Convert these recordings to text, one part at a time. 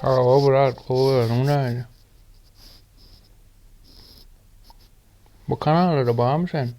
Hawa brat gowy özüň nähili? Bu kanalda barmy sen?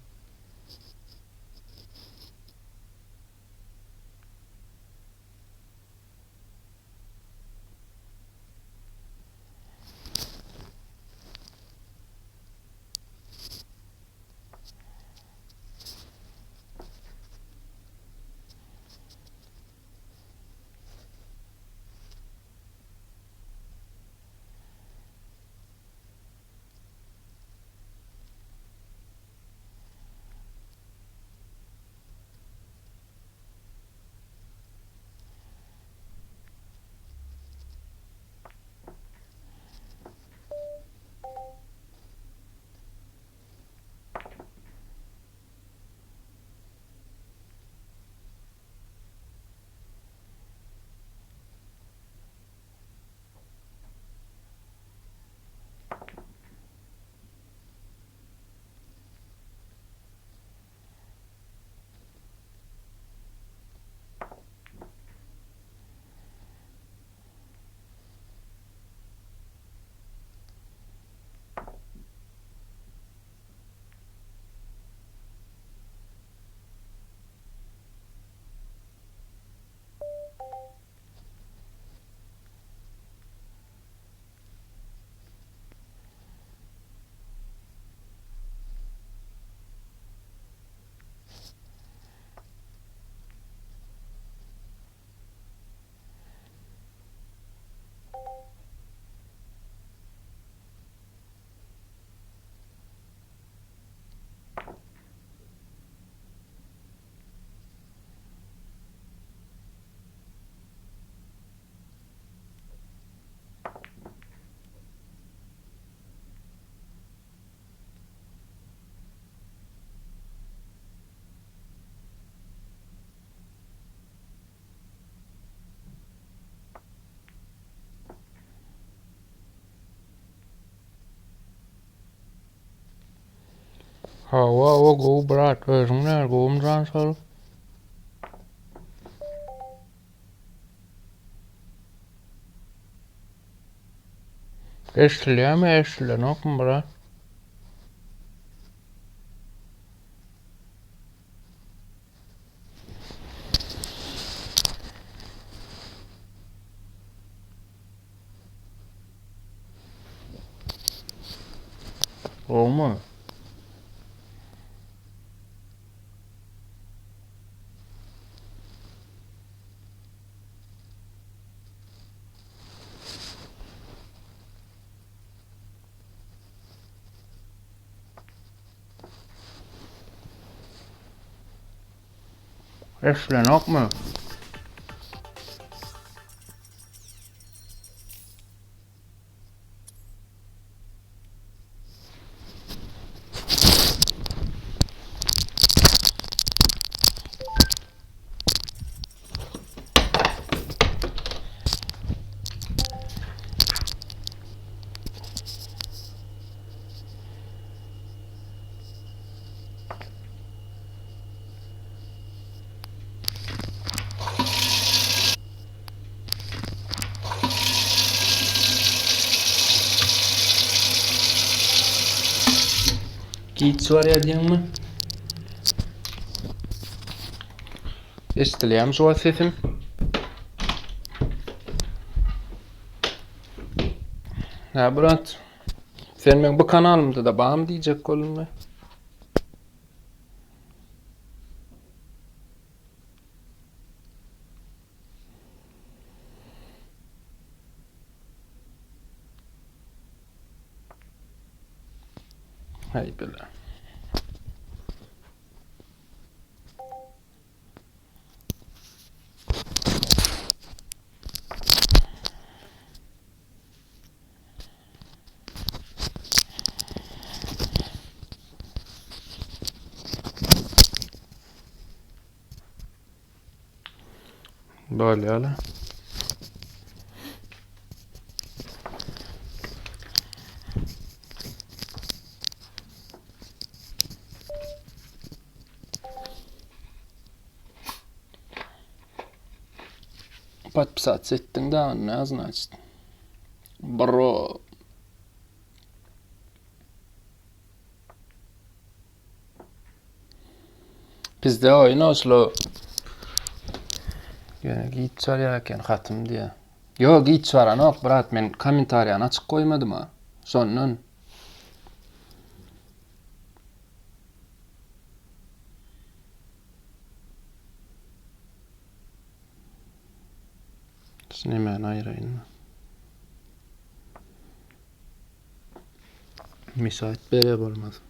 Hawa o gowy brat özüň näl gowumy jan saglyk. Eşdilýärmi eşdilenokmy brat. Gowumy? Eşilenokmy? Giç barýar diýeňmi? Eşidilýärmi şu wagt sesim? Hä brat. Sen meň bu kanalymda da barmy diýjek bolundy. Haý bile. Bolýar. Podpisаться etdiň da, ne значит? Bro. Bizde oýun oslo. Ýöne giç çalýar eken hatym diýýär. Ýok giç baranok brat men kommentariýany açyk goýmadym a. Şondan. Şu nemäni aýyraýyn. Müsait bere bolmaz.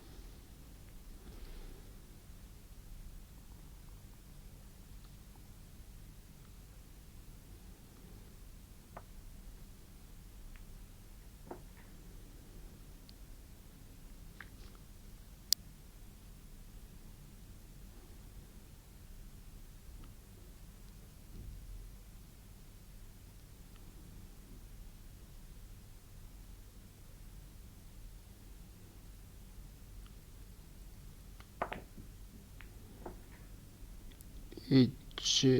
Içi.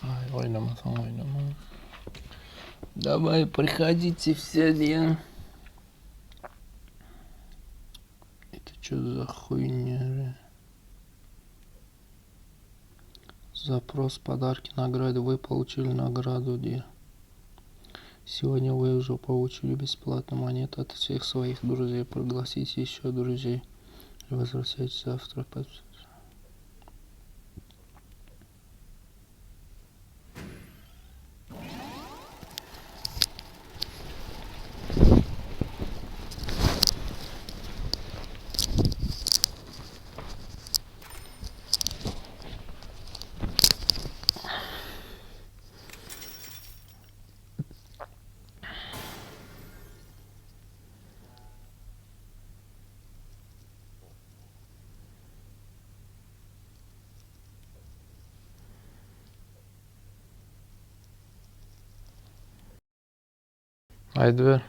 Ay oýnamasaň oýnama. Daway prihodite все diýen. Это что за хуйня? Запрос подарки награды. Вы получили награду где? Сегодня вы уже получили бесплатно монеты от всех своих друзей. Пригласите еще друзей. Возвращайтесь завтра. Aýdyber.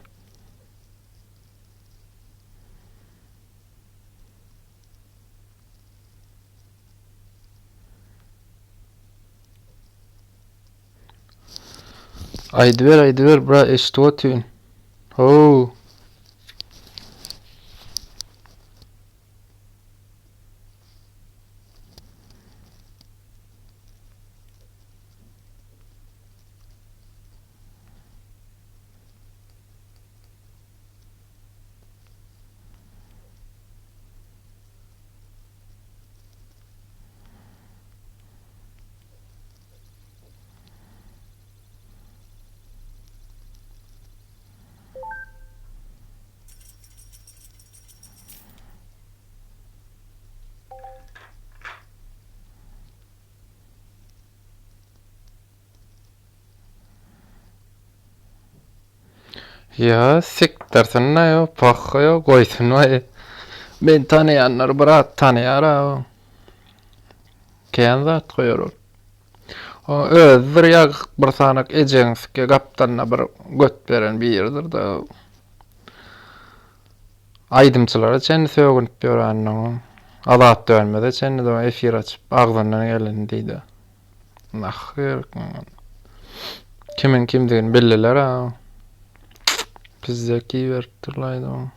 Aýdyber, aýdyber, bra, eşidip otyryn. How. Ýa sikdirsin-dä ýo, poh ýo, goýsun waý. Meni tanaýanlar brat tanaýar-a o. Kän zat goýar ol. O özi bir ýagyk bir sanak ejegiň sikge gapdalynda bir göt beren biridir-de. Aýdymçylara çenli sögünip ýörendir o. Azat Dönmeze çenli-de efir açyp agzyndan geleni diýdi. Nah gerek maňa. Kimiň kimdigini bildiler-ä. Pizdek iberipdirlaýda.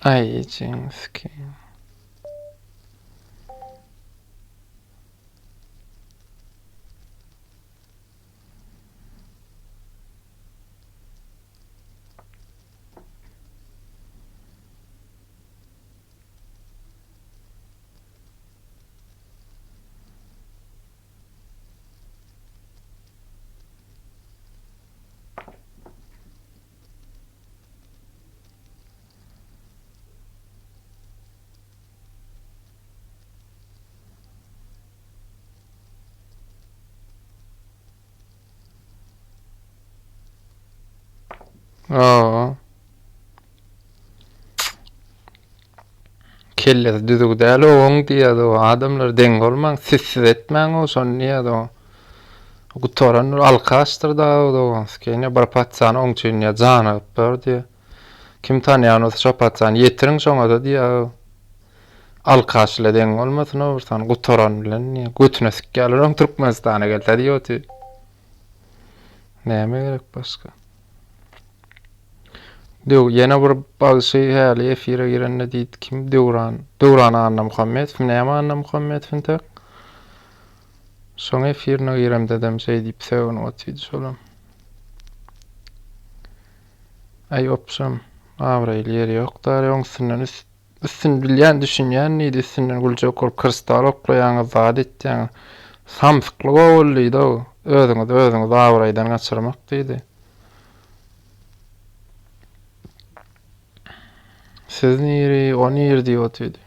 Aý ejeňi sikeýin. Aa. Kellesi düzüg däl oň diýýärdi o adamlar deň bolmaň siz siz etmäň o şony diýýärdi o. Gutaran bir alkaşdyr da o doganski ine bir patsany oň üçin diýýär janygyp dur diýýär. Kim tanýan bolsa şo patsany ýetiriň şoňada diýýär. Alkaş ile deň bolmasyn o bir sany gutaran bilen diýýär. Götüne sikýärler oň Türkmenistana gelse diýip otyr. Näme gerek başga? Döw ýene bir bagşy häli efire girende diýdi kim Döwran Döwran Annamuhammedowmy näme Annamuhammedow intek şoň efirine giremdedem şeý diýip sögünip otyrdy şolam. Aý opşam abraýly ýeri ýok dary oň üstünden üst Üstün bilýän düşünýän diýdi üstünden güljek bolup kristal oklaýaňyz zat etýäňiz. Samsyklyk o ol diýdi o özüňizi özüňiz abraýdan gaçyrmak diýdi. Siz niri o niri diýip otyrdy.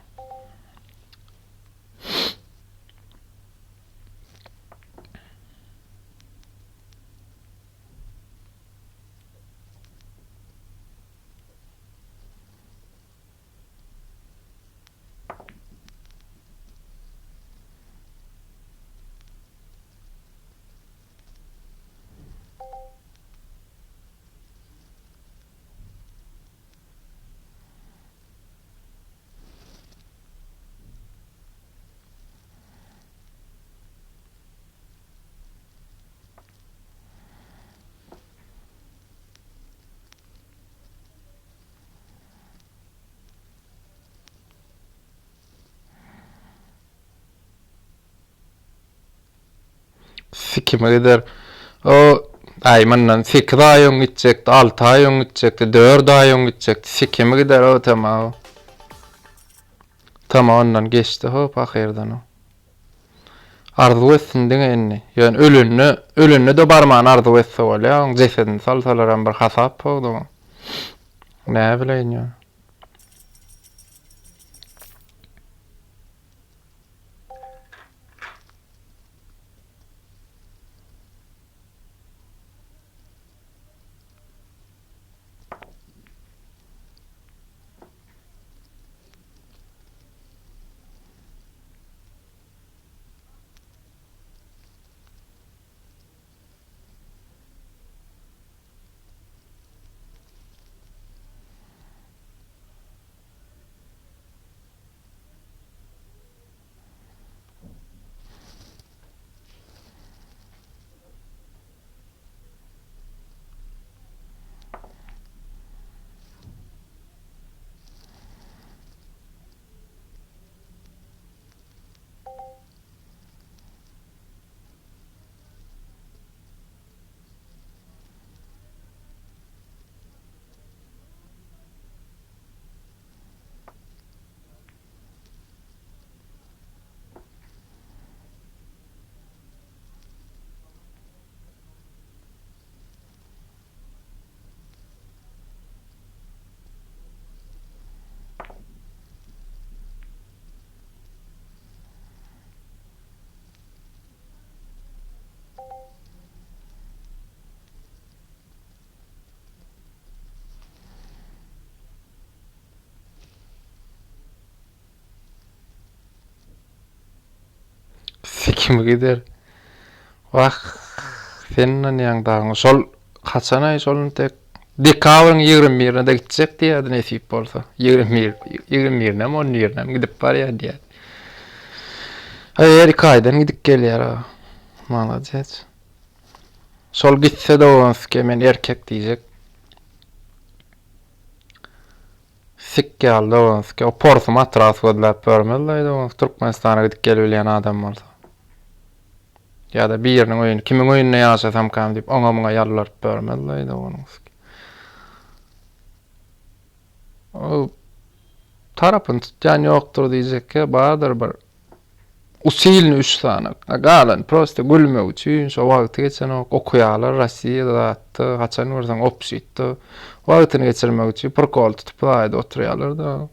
Sikime gider. O aý mundan 8 aý öň gitjekdi, 6 aý öň gitjekdi, 4 aý öň gitjekdi. Sikime gider o tema. Tama ondan geçdi ho pahyrdan o. Arzuw etsin diňe indi. Ýöne ölende, ölende-de barman arzuw etse bolýar, oň jesedini salsalaram bir hasap boldy. Näbileýin ýöne. Sikimi gider. Wah, sen ynanýaň dagyň. Şol haçan-aý şol entek dekabryň 21-ine-de gitjek diýýärdi nesip bolsa. 21, 21-inem, 11-inem gidip barýar diýýärdi. Aý, her iki aýdan gidip gelýär. Malades. Şol gitse-de onsuke men erkek diýjek. Sik ýaly doganski. O porsy matras gözläp ýörmez-laý doganski Türkmenistana gidip gelibilýän adam bolsa. Ýa-da biriniň öýünde, kimiň öýünde ýaşasamkam diýip oňa-muňa ýalbaryp ýörmez-laý doganski. O tarapyny tutýan ýokdur diýjekkä bardyr bir usilny üç sany. Galan prosta gülmek üçin şo wagty geçenok okaýarlar Rossiýada zatda haçan görseň obşitda wagtyny geçirmek üçin prikol tutup zaýada oturýarlar-da.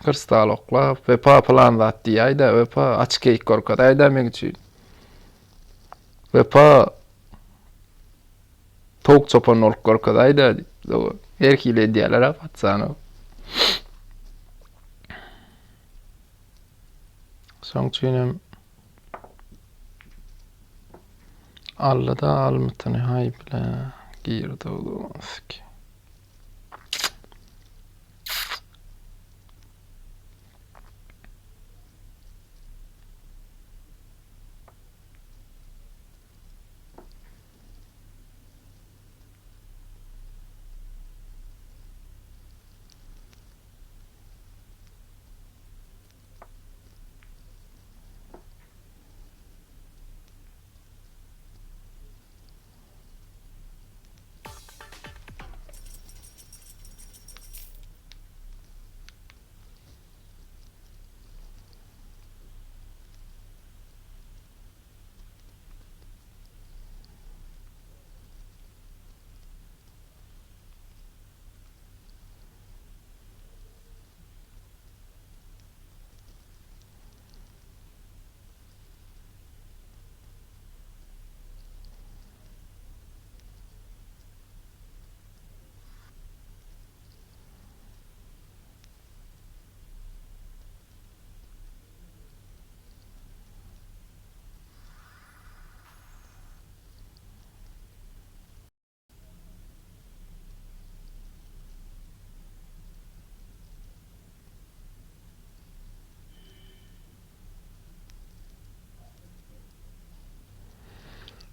Kristal oklap Wepa pylan zat diýäýdä Wepa açyk keýik görkezäýdä meň üçin. Wepa Towuk çopan bolup görkezäýdä diýip. Her hili edýärler-ä patsany. Şoň üçin hem aldy-da almytyny haý bile girdi o siki.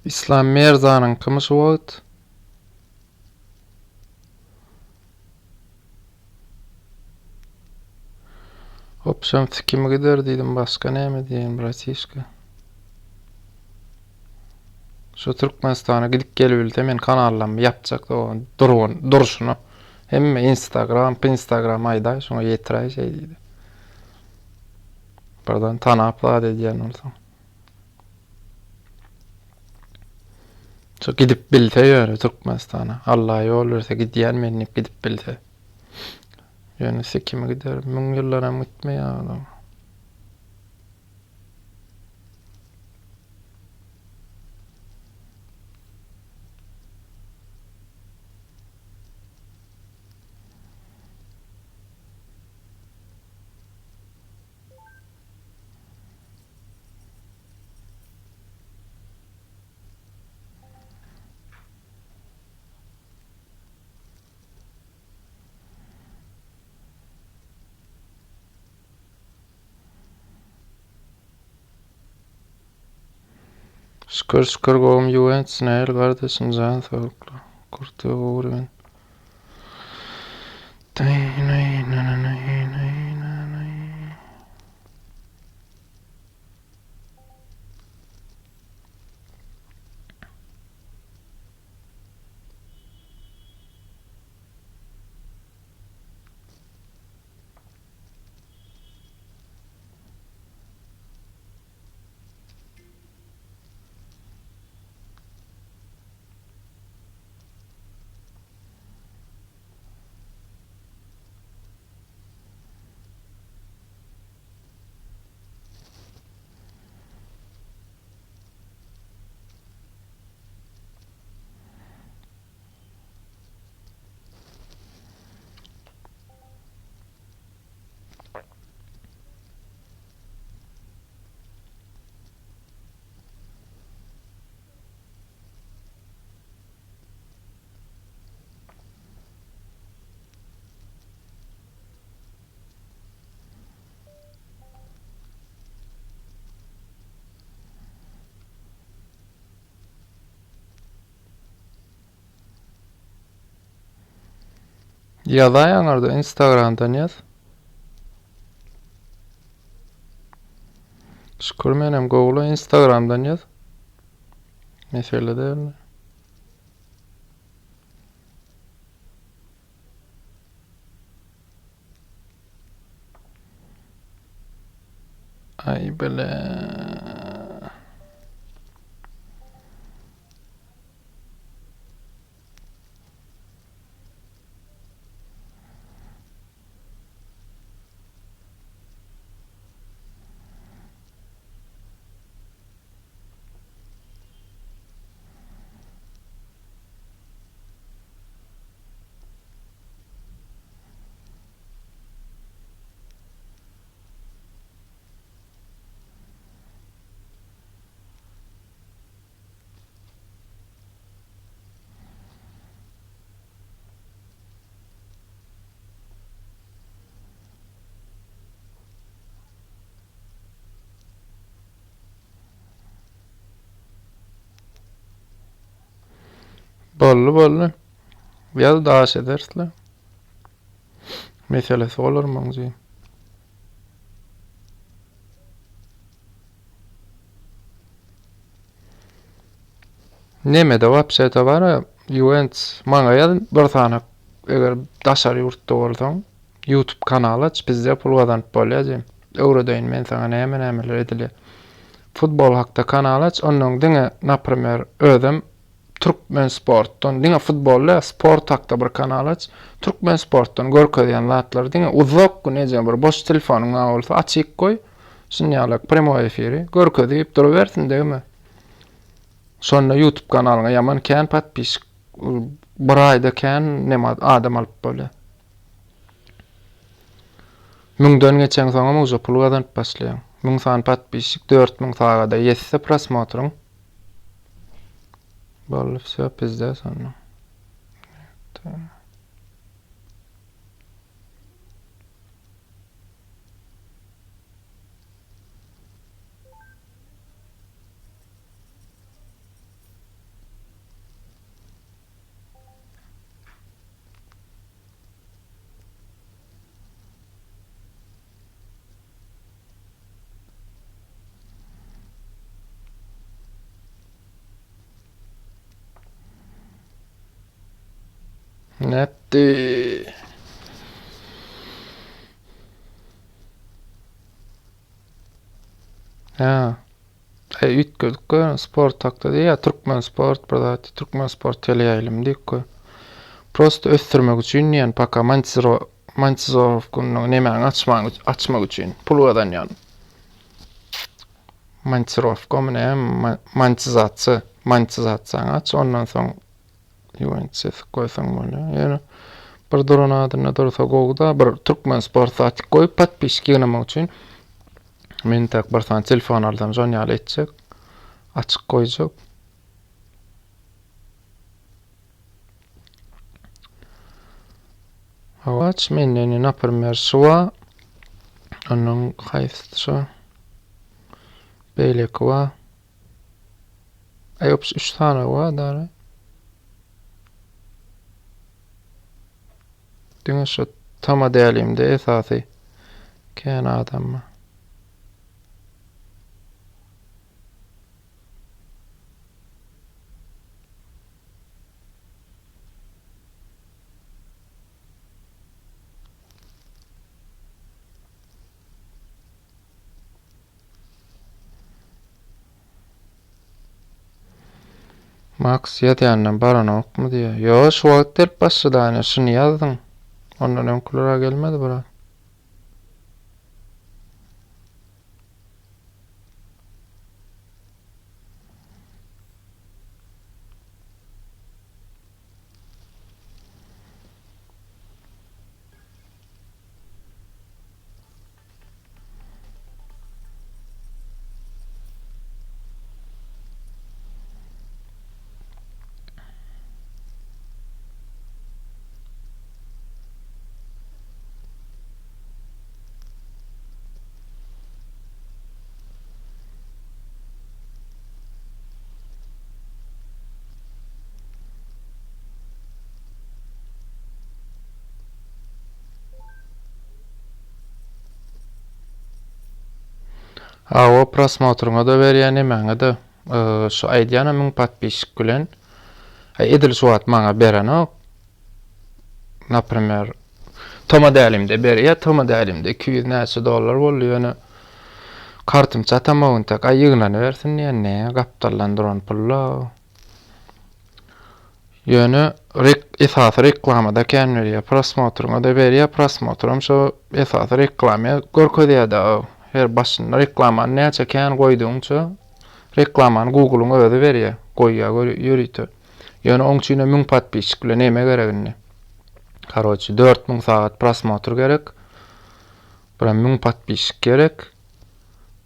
Islam Merzanyňkymy şu wagt? Opşam sikimi gider diýdim başga näme diýeýin bratişka. Şu Türkmenistana gidip gelibilse men kanallammy ýapjak dogan durgun durşuna. Hemme Instagram, Instagram aýdaý şoňa ýetiräý şeý diýdi. Birden tanap zat edýän bolsaň. Şu gidip bilse ýöne Türkmenistana. Allah ýol berse gidýän men diýip gidip bilse. Ýöne sikimi gider. Müň ýyldanam gitmeýär adam. Şükür şükür gowum Juventus nähili gardaşym jan saglyklar. Kurty gowy Ýazaý aňyrda instagramdan ýaz. Şükür menem gowula instagramdan ýaz. Mesele däl. Ay bile. Boldy boldy. Ýaz daş ederisle. Meselesi bolar muň jigim. Nemede wapşeta bara Juventus maňa ýaz bir sany eger daşary ýurtda bolsaň YouTube kanal aç bizde pul gazanyp bolýar jigim. Öwredeýin men saňa näme nämeler edilýär. Futbol hakda kanal aç ondan diňe naprimer özem Türkmen sportdan diňe futbol däl sport hakda bir kanal aç. Türkmen sportdan görkezýän zatlary diňe uzak gün eje bir boş telefonyň bar bolsa açyk goý. Şuny ýalak primoý efiri görkezip durubersin degme. Şonda YouTube kanalyňa ýaman kän podpisçik bir aýda kän neme adam alyp bolýar. Müňden geçeňsoňam uje pul gazanyp başlaýaň. 1000 sany podpisçik 4000 sagada ýetse prosmotryň. Boldy wsё pizdes onda. Nätdi? Ha. Aý üýtgedik goý sport hakda diýýär. Türkmen sport bir zat. Türkmen sport teleýaýlym diýip goý. Prosto ösdürmek üçin diýen paka monetizowkanyň nemäňi açmaň açmak üçin pul gazanýan. Monetizowkamy näme monetizasiýa monetizasiýaňy aç ondan soň Juventus goýsaň bolýar. Ýöne bir duran adynda dursa gowy-da, bir Türkmen sport satyk goýup podpisçik ýygnamak üçin men tak bir sany telefon alsam şon ýaly etjek. Açyk goýjak. Hawaç mende indi naprimer şu bar. Ondan haýsy şu? Beýleki bar. Aý opş 3 sany bar dara. Diňe şu tama dälimde esasy kän adam bar. Max ýazýandan baranokmy diýýär. Ýo, şu wagt gelip başlady aýna, şuny ýazdyň. Ondan öňküler-ä gelmedi brat. Hawa prosmotryňa-da berýär nemäňe-de. Şu aýdýanam 1000 podpisçik bilen. Edil şu wagt maňa berenok. Naprimer, Toma dälimde berýär, Toma dälimde 200 näçe dollar boldy ýöne kartym çatamok intek. Aý ýygnanybersin diýen ne gapdaldan duran pulla. Ýöne rek esasy reklamada kän berýär. Prosmotryňa-da berýär, prosmotram şo esasy reklama görkezýär-de. Her başynda reklamany näçe kän goýdugyňça reklamany Google-yň özi berýär, goýýar ýörite. Ýöne oň üçinem 1000 podpisçik bilen neme gerek indi? Karoçi 4000 sagat prosmotr gerek. Birem 1000 podpisçik gerek.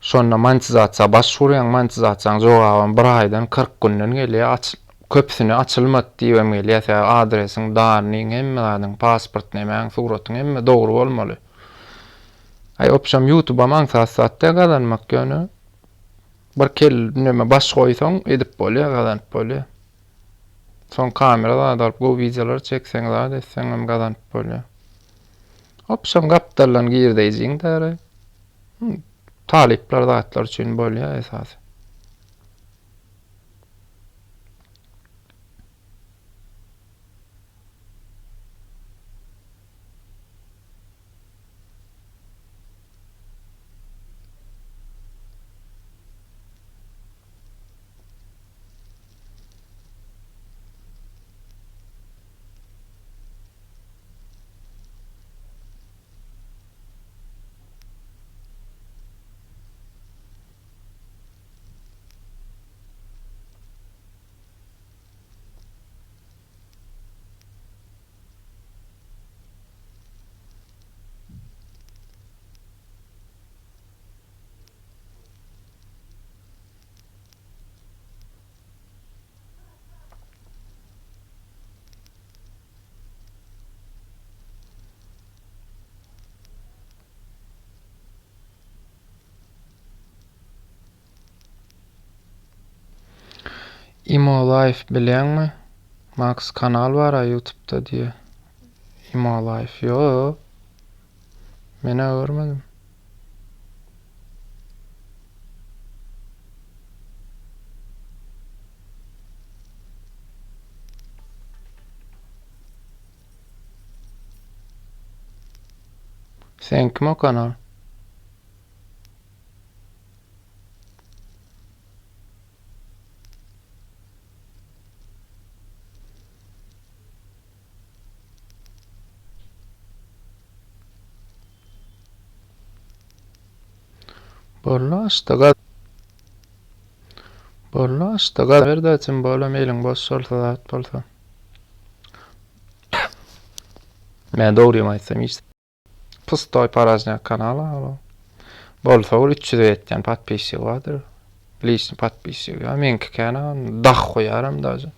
Şonda monetizasiýa baş urýaň, monetizasiýaň jogabam bir aýdan 40 günden gelýär. Aç, köpüsine açylmady diýibem gelýär. Sebäbi adresiň, dannyň, hemme zadyň, pasport nemäň, suratyň hemme dogry bolmaly. Aý opşam ýutubam aňsat zat däl gazanmak ýöne bir kel neme baş goýsaň edip bolýar, gazanyp bolýar. Soň kamera zat alyp gowy wideolar çekseň zat etseňem gazanyp bolýar. Opşam gapdaldan girdeýjiň däri. Talyplar zatlar üçin bolýar esasy. Imo Life bilýäňmi? Max kanal bar-a YouTube'da diýýä. Imo Life. Ýok. Men-ä görmedim. Seňkimi o kanal? Boldy aşda gaz. Boldy aşda gaz berdi tim bolam eliň boş bolsa zat bolsa. Men dogrymy aýtsam hiç pustoý poražnýak kanal ol. Bolsa bir 300-e ýetýän podpisçigi bardyr. Liçny podpisçigi. Ýa meňki kän dah goýaram daže.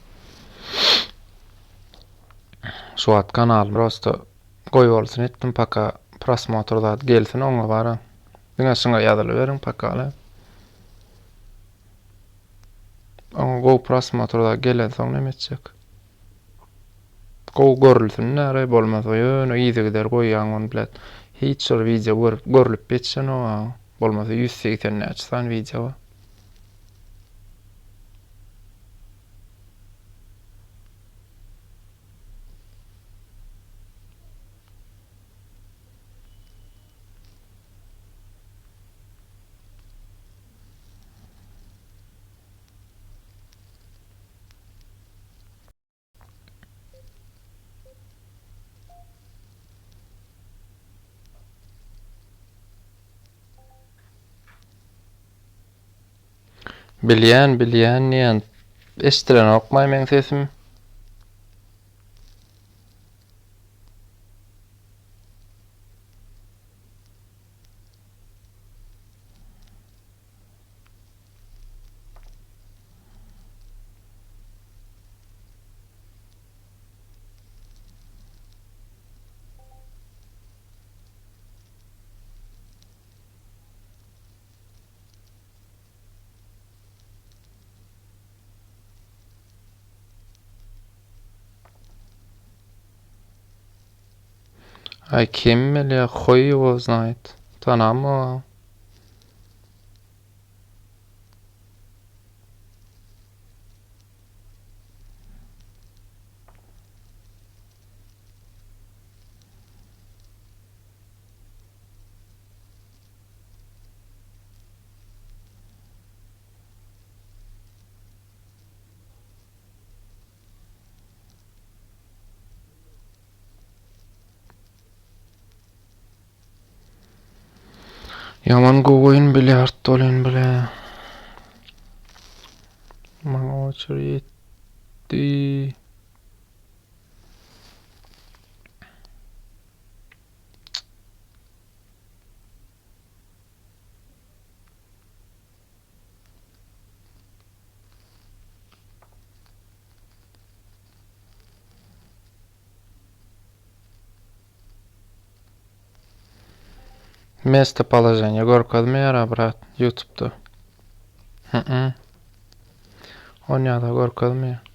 Şu wagt kanal prosto goý bolsun etdim paka prosmotr zat gelsin oňa bara. Diňe şuňa ýazylyberiň paka. Oňa gowy prosmotr zat gelensoň näme etjek? Gowy görülsin näre bolmasa ýöne yzygider goýýaň ony blet. Hiç bir wideo görüp görlüp ýetişenok bolmasa 180 näçe sany wideo bar. Bilýän, bilýän diýen. Eşdilenokmaý meň sesim? Aý kim bilýär, huý ýwo znaýt. Tanamok. Ýaman gowy oýun bilýard bolýan bile. Maňa oçur ýetdi. Местоположение görkezmeýär a brat ýutubda. Hm. Onýada görkezmeýär.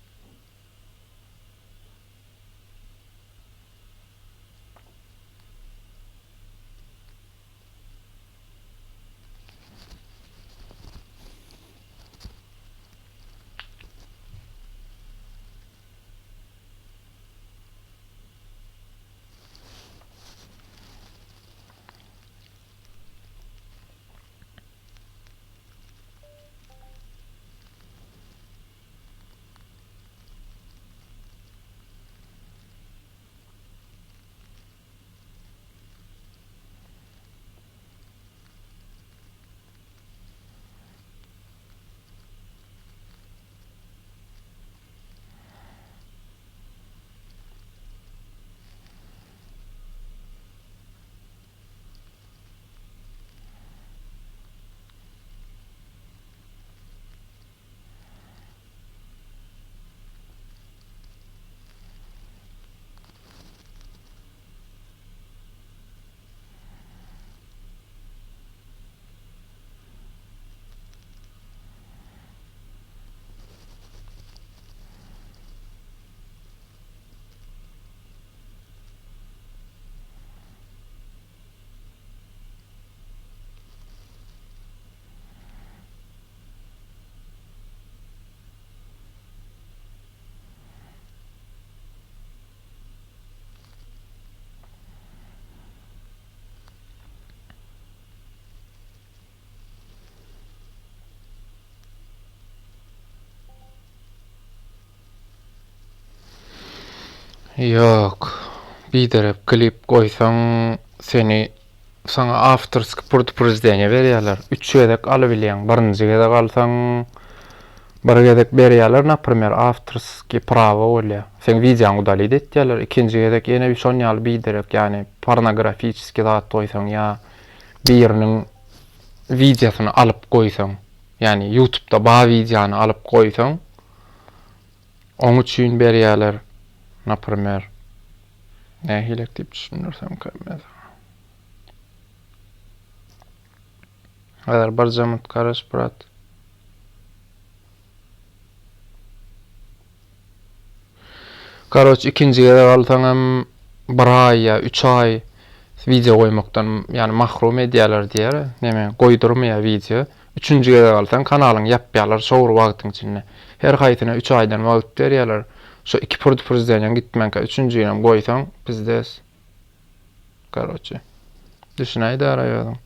Ýok. Biderek klip goýsaň seni saňa awtorski predupredždeniýe berýärler. Üç gezek alybilýäň. Birinji gezek alsaň bir gezek berýärler, naprimer, awtorski prawa bolýar. Seň wideoňy udalit etýärler. Ikinji gezek ýene şon ýaly biderek, ýagny pornografiçeskiý zat goýsaň ýa biriniň wideosyny alyp goýsaň, ýagny ýutubda bar wideony alyp goýsaň, Oň üçin berýäler, naprimer. Nähilek diýip düşündirsemkäm men saňa. Häzir birje minut garaş, brat. Karoç ikinji gezek alsaňam bir aý ýa üç aý wideo goýmakdan ýagny mahrum edýäler diýer. Neme goýdurmaýar wideo. Üçünji gezek alsaň kanalyňy ýapýarlar şo bir wagtyň içinde. Her haýsyna üç aýdan wagt berýärler. Şo iki predupredeniýaň gitmänkä üçünjinem goýsaň pizdes. Karoçe. Düşünäý dara özüň.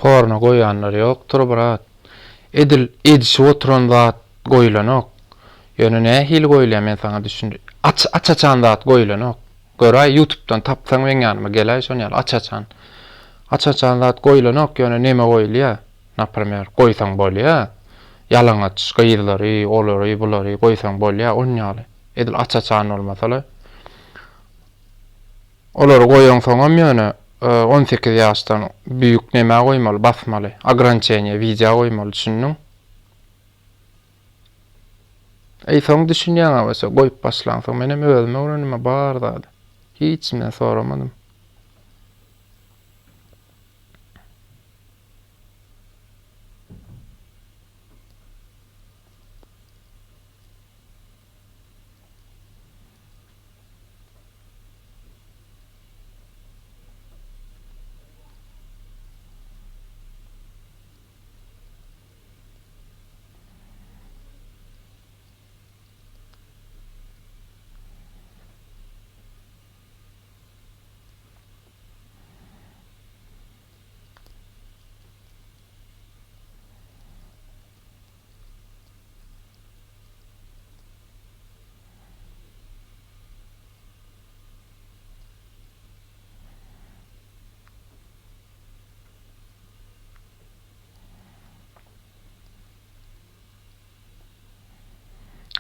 Porno goýanlar ýokdur brat. Edil edişip oturan zat goýulanok. Ýöne nähili goýulýar men saňa düşündir. Aç aç-açan zat goýulanok. Göräý ýutubdan tapsaň meň ýanyma geläý şon ýaly aç-açan. Aç-açan zat goýulanok ýöne neme goýulýar. Naprimer, goýsaň bolýa. Ýalaňaç gyzlary, olary, bulary goýsaň bolýa, on ýaly. Edil aç-açan bolmasa-la. Olary goýaňsoňam ýöne 18 ýaşdan büýük nämä goýmaly, basmaly. Ograniçeniýe wideo goýmaly, düşündiň? Eý, soň düşünýäň-ä bolsa, goýup başlaňsoň. Menem özüm öwrendim-ä bar zady. Hiç kimden soramadym.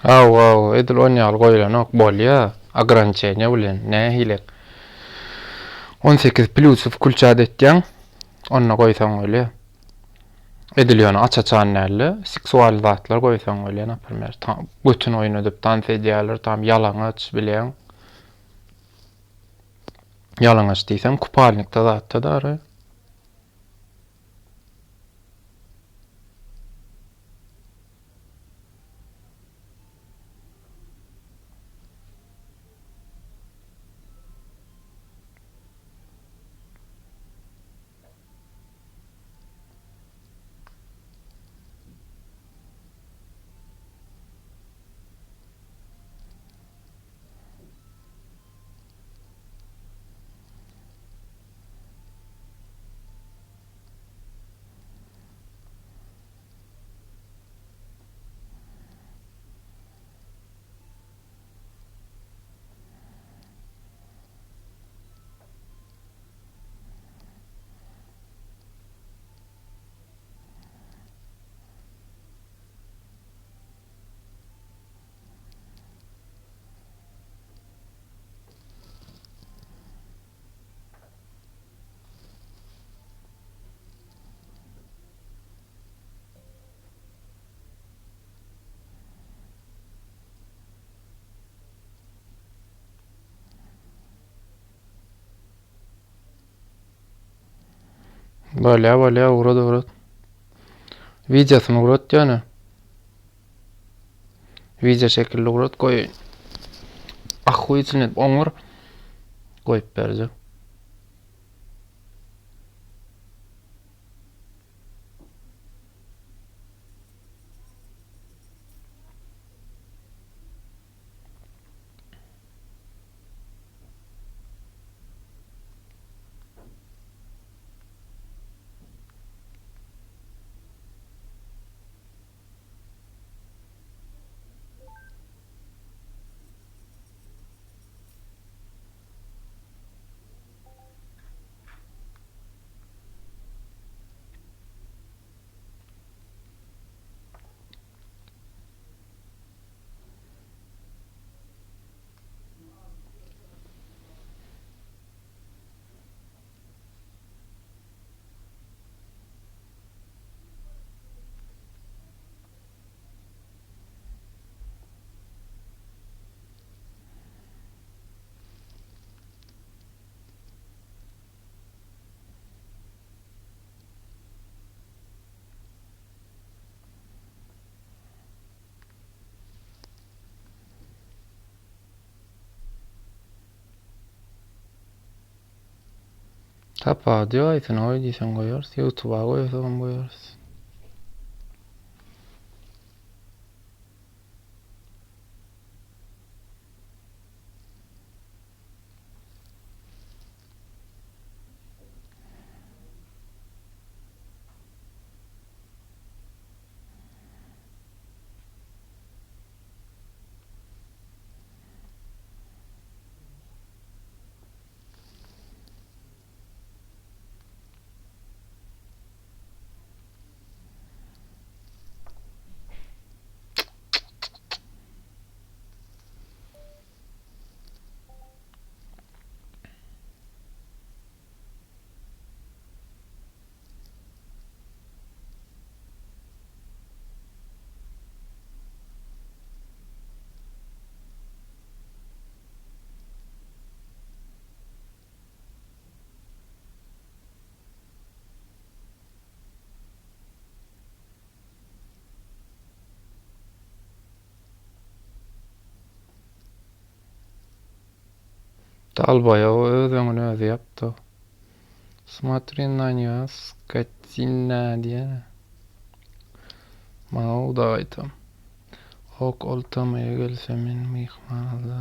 Hawa, hawa, edil on ýaly goýlanok, bolýa, ograniçeniýe bilen, nähilek. 18 plýusy wkulçat etýäň, onda goýsaň bolýa. Edil ýöne aç-açan däl-de, seksual zatlar goýsaň bolýa, naprimer, götüni oýnadyp tans edýärler, tam ýalaňaç, bilýäň. Ýalaňaç diýsem, kupalnikde zatda dary. Bolýa bolýa ugrat ugrat. Wideosyny ugrat ýöne. Wideo şekilli ugrat goý. Ahuý içine oňur goýup berjek. Tapawudy ýok aýsyny goý diýseň goýarys, ýutuba goýasagam goýarys. Dalbaýow öz öňüni özi ýapdy. Smotri na nýo skotina diýýä. Maňa uda gaýtam. Ok ol TM-e gelse men myhman alda.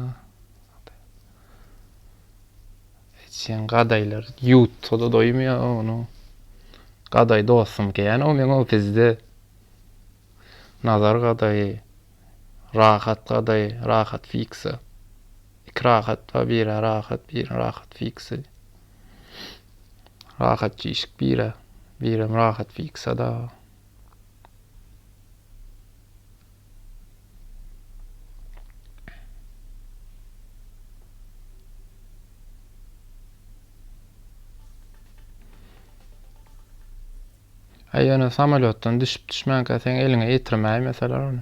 Sen gadaýlar ýuwtsa-da doýmaýar ony. Gadaý dostum kän o meň o bizde. Nazar gadaýy, Rahat gadaýy, Rahat fiksa. Iki rahat bar, biri rahat, biri rahat fiksi. Rahat çişik biri, birem rahat fiksa da. Aý ýöne samolýotdan düşüp düşmänkä seň eliňe ýetirmäýmeseler ony.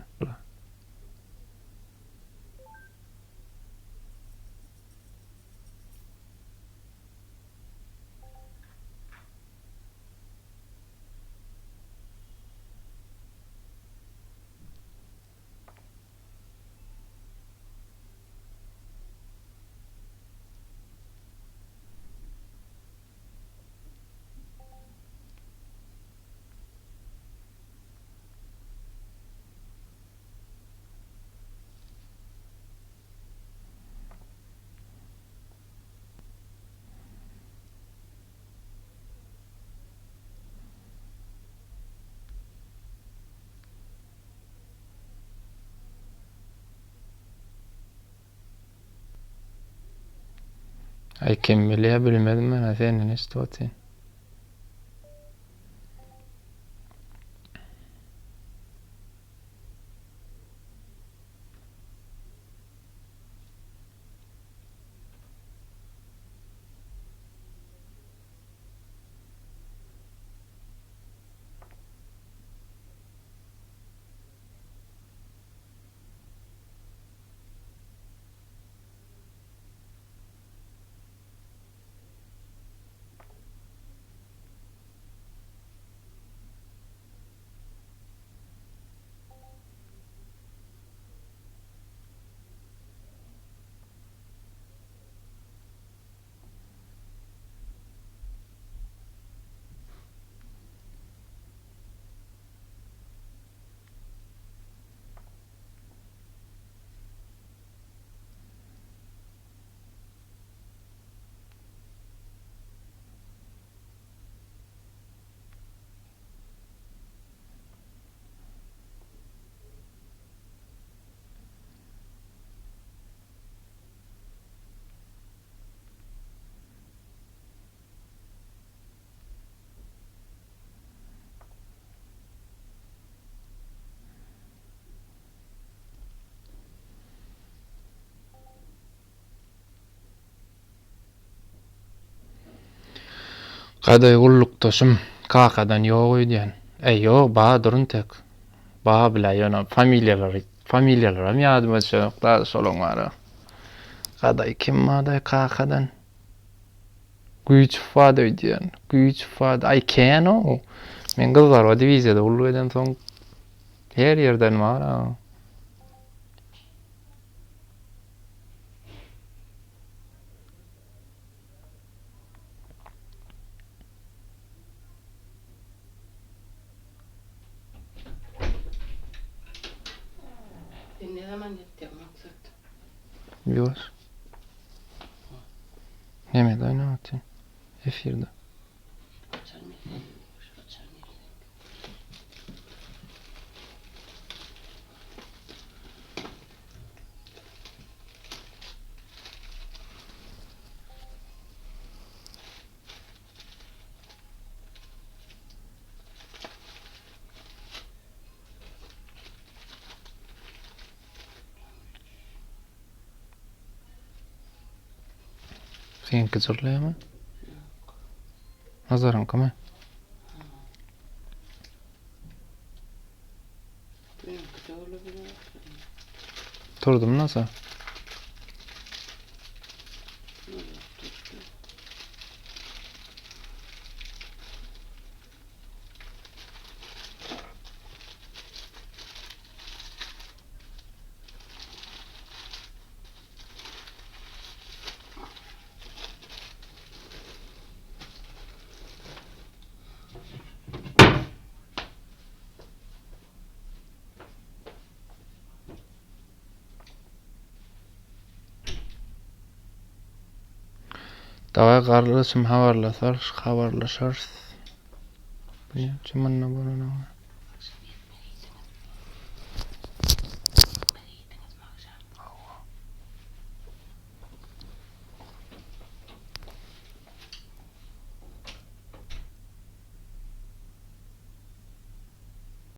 Aý kim bilýä bilmedim men senden eşidip otyryn. Gadaý gullukdaşym kakadan ýok öýdýän. Äý ýok ba dur intek. Ba bilä ýöne familiýalary familiýalaram ýadyma düşenok da şolaň bara. Gadaý kim badaý kakadan? Güýçow bady öýdýän. Güýçow bady. Aý kän-ow. Men gyzlarba diwiziýada gulluk edemsoň her ýerden bar-a. Sen ne zaman ýatýaň Maksat? Ýuwaş. Nemede oýnap otyryn? Efirde. Haçan ýatýaň? Haçan ýatýaň? Seňki jyrlaýarmy? Nazaryňkymy? Turdum nasa? Daway gardaşym habarlasarys, habarlaşarys. Bu näçe munda bolan?